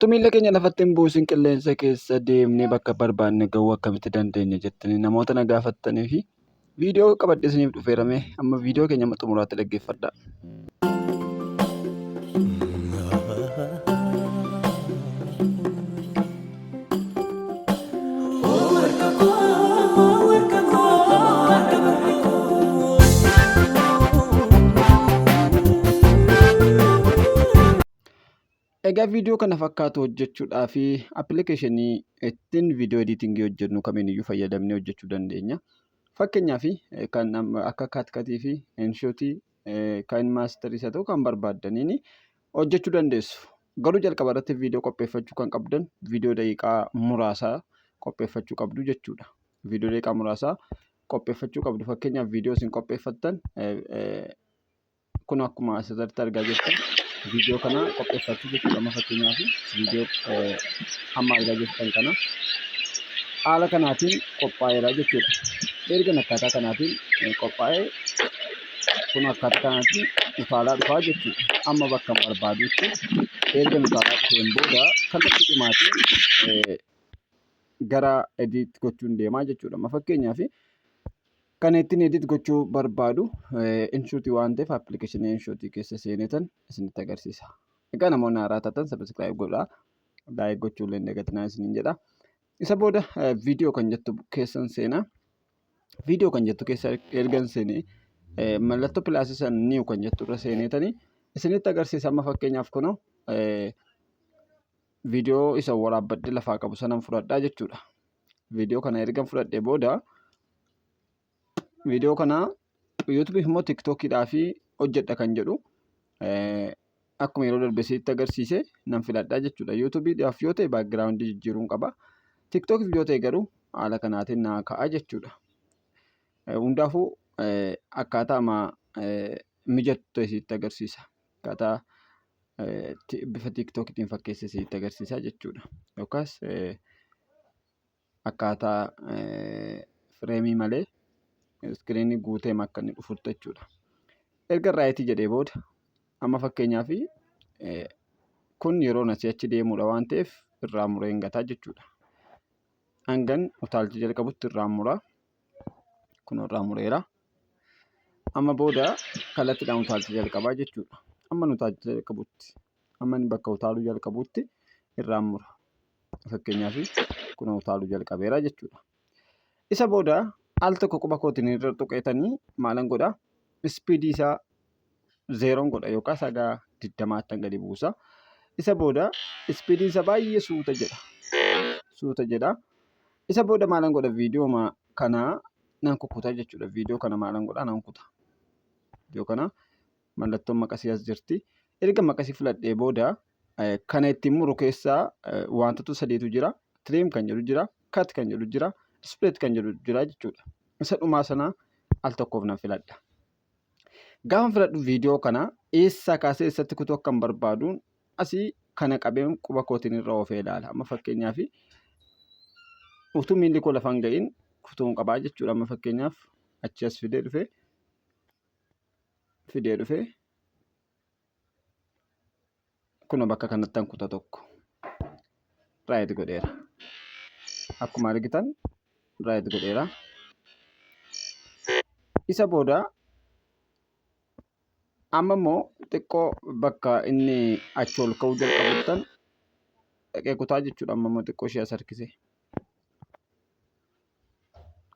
Utuu miilla keenya lafatti hin buusin qilleensa keessa deemnee bakka barbaanne gahuu akkamitti dandeenya jettanii namoota na gaafattanii fi viidiyoo qabadhee isiniif dhufeera mee amma viidiyoo keenya amma xumuraatti dhaggeeffadhaa. Egaa viidiyoo kana fakkaatu hojjechuudhaaf appilikeeshinii ittiin viidiyoo ediitingii hojjennu kamiiniyyuu fayyadamnee hojjechuu dandeenya. Fakkeenyaaf kan akka kaatkatii fi inshootii kan maasterii isa ta'u kan barbaaddaniin hojjechuu dandeessu. Garuu jalqaba irratti viidiyoo qopheeffachuu kan qabdan viidiyoo daqiiqaa muraasaa qopheeffachuu qabdu jechuudha. Viidiyoo daqiiqaa muraasaa qopheeffachuu qabdu. Fakkeenyaaf viidiyoo isin qopheeffattan kun akkuma asirratti argaa jirtan viidiyoo kana qopheeffachuu jechuudha. Amma fakkeenyaaf viidiyoo amma argaa jirtan kana haala kanaatiin qophaa'eera jechuudha. Erga akkaataa kanaatiin qophaa'ee kun akkaataa kanaatiin utaalaa dhufaa jechuudha. Amma bakka barbaadutti erga utaalaa dhufeen booda kallattii dhumaatiin gara edit gochuun deemaa jechuudha. Amma fakkeenyaaf kan ittiin edit gochuu barbaadu InShot waan ta'eef appilikeeshinii InShot keessa seenetan isinitti agarsiisa. Egaa namoonni haaraa taatan subscribe godhaa, like gochuu illee hin dagatinaa isiniin jedha. Isa booda viidiyoo kan jettu keessan seenaa. Viidiyoo kan jettu keessa ergan seenee mallattoo pilaasii san new kan jettu irra seeneetanii isinitti agarsiisa. Amma fakkeenyaaf kunoo viidiyoo isa waraabbadhee lafaa qabu sanan fudhadhaa jechuudha. Viidiyoo kana ergan fudhadhee booda viidiyoo kana YouTube immoo TikTokiidhaa fi hojjedha kan jedhu akkuma yeroo darbe sitti agarsiise nan filadhaa jechuudha. YouTubeidhaaf yoo ta'e background jijjiiruun qaba. TikTokiif yoo ta'e garuu haala kanaatiin naa ka'a jechuudha. Hundaafuu akkaataa mijatu ta'e sitti agarsiisa. Akkaataa bifa TikTokiitiin fakkeessee sitti agarsiisa jechuudha. Yookaas akkaataa fireemii malee iskiriinii guutee akka inni dhufutti jechuudha. Erga raayitii jedhee booda amma fakkeenyaaf kun yeroon asii achi deemudha waan ta'eef irraa mureen gataa jechuudha. Hangan utaalcha jalqabutti irraa muraa. Kun irraa mureera. Amma booda kallattiidhaan utaalcha jalqabaa jechuudha. Amma utaalcha jalqabutti amma inni bakka utaaluu jalqabutti irraan mura. Fakkeenyaaf kun utaaluu jalqabeera jechuudha. Isa booda al tokko quba kootiin irra tuqeetanii maalan godha? Ispiidii isaa zeeroon godha yookaas haga 20tti gadi buusa. Isa booda ispiidiin isaa baay'ee suuta jedha. Suuta jedha. Isa booda maalan godha? Viidiyoo kana nan kukkuta jechuudha. Viidiyoo kana maalan godha? Nan kuta. Viidiyoo kana mallattoon maqasii as jirti. Erga maqasii filadhee booda kana ittiin muru keessaa wantoota sadiitu jira. Trim kan jedhu jira, cut kan jedhu jira, split kan jedhu jira jechuudha. Isa dhumaa sana al tokkoof nan filadha. Gaafa filadhu viidiyoo kana eessaa kaasee eessatti kutuu akkan barbaaduun asii kana qabeen quba kootiin irra oofee ilaala. Amma fakkeenyaaf utuu miilli koo lafa hin ga'iin kutuun qabaa jechuudha. Amma fakkeenyaaf achi as fidee dhufee fidee dhufee kunoo bakka kanattan kuta tokko raayit godheera. Akkuma argitan raayit godheera. Isa booda amma immoo xiqqoo bakka inni achi ol ka'uu jalqabuttan dhaqee kutaa jechuudha. Amma immoo xiqqoo ishee as harkise.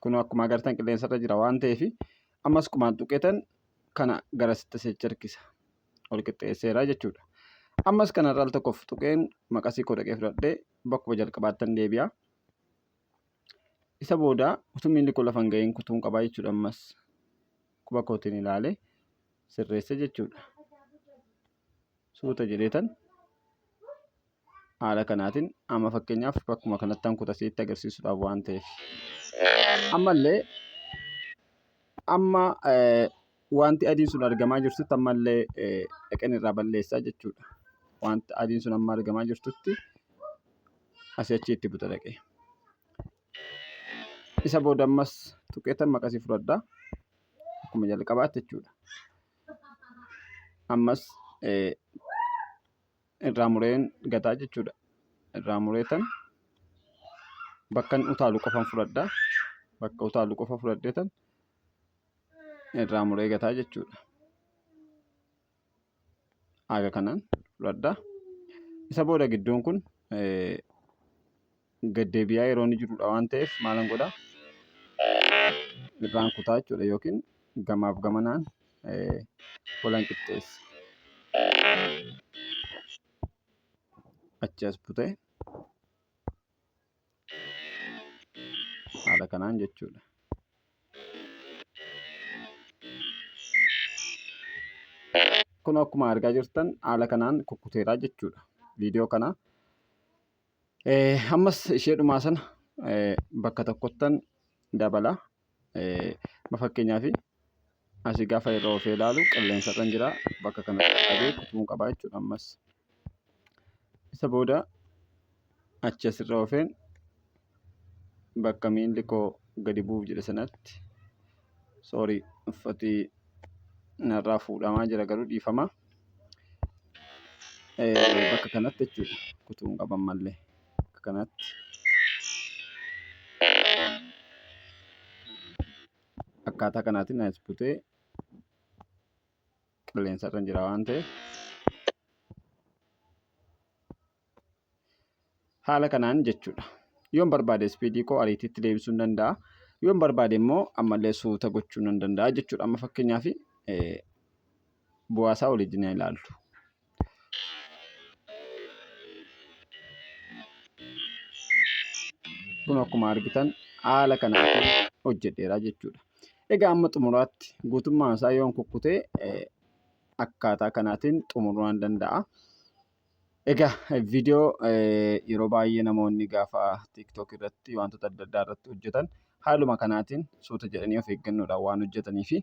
Kun akkuma agartan qilleensarra jira waan ta'eef ammas qumaan tuqeetan kana garasitti asitti harkisa. Ol qixxeesseera jechuudha. Ammas kanarra al tokkoof tuqeen maqasii koo dhaqee fudhadhee bakkuma jalqabaattan deebi'a. Isa booda utuu miilli koo lafa hin ga'iin kutuun qabaa jechuudha ammas. Quba kootiin ilaalee sirreesse jechuudha. Suuta jedheetan haala kanaatiin amma fakkeenyaaf bakkuma kanattan kuta sitti agarsiisuudhaaf waan ta'eef. Ammallee amma wanti adiin sun argamaa jirtutti ammallee dhaqeen irraa balleessaa jechuudha. Wanti adiin sun amma argamaa jirtutti asii achi itti buta dhaqee. Isa booda ammas tuqeetan maqasii fudhadha. Akkuma jalqabaatti jechuudha. Ammas irraa mureen gataa jechuudha. Irraa mureetan bakka inni utaalu qofan fudhadha. Bakka utaalu qofa fudhadheetan irraa muree gataa jechuudha. Haga kanaan fudhadha. Isa booda gidduun kun gad deebi'aa yeroo inni jirudha waan ta'eef maalan godha? Irraan kutaa jechuudha yookiin gamaaf gamanaan walan qixxeessa. Achi as butee haala kanaan jechuudha. Kun akkuma argaa jirtan haala kanaan kukkuteeraa jechuudha. Viidiyoo kana ammas ishee dhumaa sana bakka tokkottan dabala. Fakkeenyaaf asii gaafa irra oofee ilaalu qilleensa irra jira. Bakka kanatti qabee kutuun qaba jechuudha ammas. Isa booda achi asirra oofeen bakka miilli koo gadi bu'uuf jedhe sanatti soorii uffati narraa fuudhamaa jira garuu dhiifama. Bakka kanatti jechuudha kutuun qaba ammallee bakka kanatti. Akkaataa kanaatiin as butee qilleensa irra jira waan ta'eef haala kanaan jechuudha. Yoon barbaade ispiidii koo ariitiitti deebisuu nan danda'a. Yoon barbaade immoo ammallee suuta gochuu nan danda'a jechuudha. Amma fakkeenyaaf bu'aa isaa waliin ilaallu. Kun akkuma argitan haala kanaatiin hojjedheera jechuudha. Egaa amma xumuraatti guutummaan isaa yoon kukkutee akkaataa kanaatiin xumuruu nan danda'a. Egaa viidiyoo yeroo baay'ee namoonni gaafa TikTok irratti wantoota adda addaa irratti hojjetan haaluma kanaatiin suuta jedhanii of eeggannoodhaan waan hojjetanii fi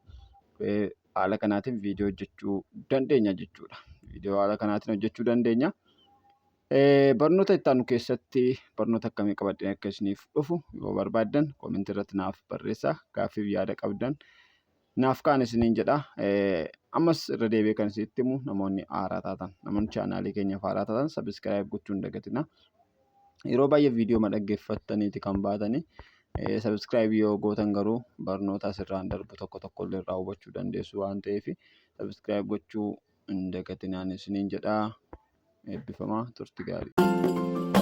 haala kanaatiin viidiyoo hojjechuu dandeenya jechuudha. Viidiyoo haala kanaatiin hojjechuu dandeenya. Barnoota itti aanu keessatti barnoota akkamii qabadheen akka isiniif dhufu yoo barbaaddan koomentii irratti naaf barreessaa. Gaaffiif yaada qabdan naaf kaan isiniin jedha. Ammas irra deebi'ee kan isinitti himu namoonni haaraa taatan namoonni chaanaalii keenyaaf haaraa taatan sabiskiraayib gochuu hin dagatina. Yeroo baay'ee viidiyoo ma dhaggeeffattaniiti kan baatanii sabiskiraayib yoo gootan garuu barnoota asirraan darbu tokko tokko illee irraa hubachuu dandeessu waan ta'eef sabiskiraayib gochuu hin dagatinaan isiniin jedha. Eebbifamaa turti gaarii.